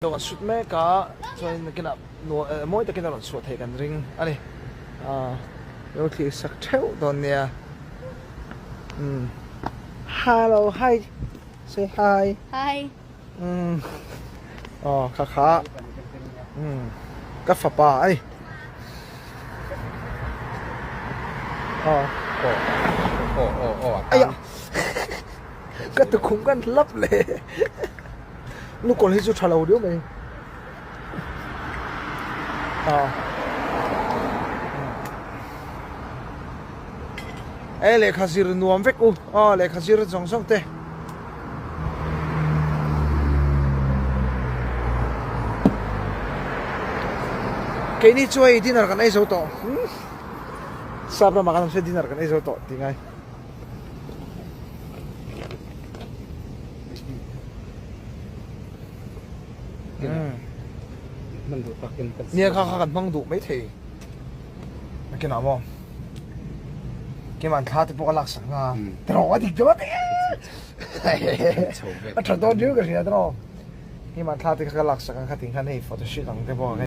Lo an sut mek a, chuanin nakinah mawi takin a rawn chhuah theih kan ring a ni. Aaa lo thlir sak theuh dawn nia. Umm hello hi say hi. Hi. Umm aw kha kha umm ka fapa a ni. Aw aw aw aw aw aiah ka tukhum kan hlap leh. Lukawl hi chu tha lo riau mai a e lehkha zir nuam vek u a lehkha zir zawng zawng te keini chu hei dinner kan ei zo tawh sap ramah kan awm se dinner kan ei zo tawh tih ngai. Nia kha kha kan hmang duh mai thei nakinah maw keimah thla te pawh ka laksak nga tiraw a dik deuh a a tha dawn riau ka hria tiraw keimah thla te kha ka laksak ang kha ting khan hei photoshoot ang te pawh.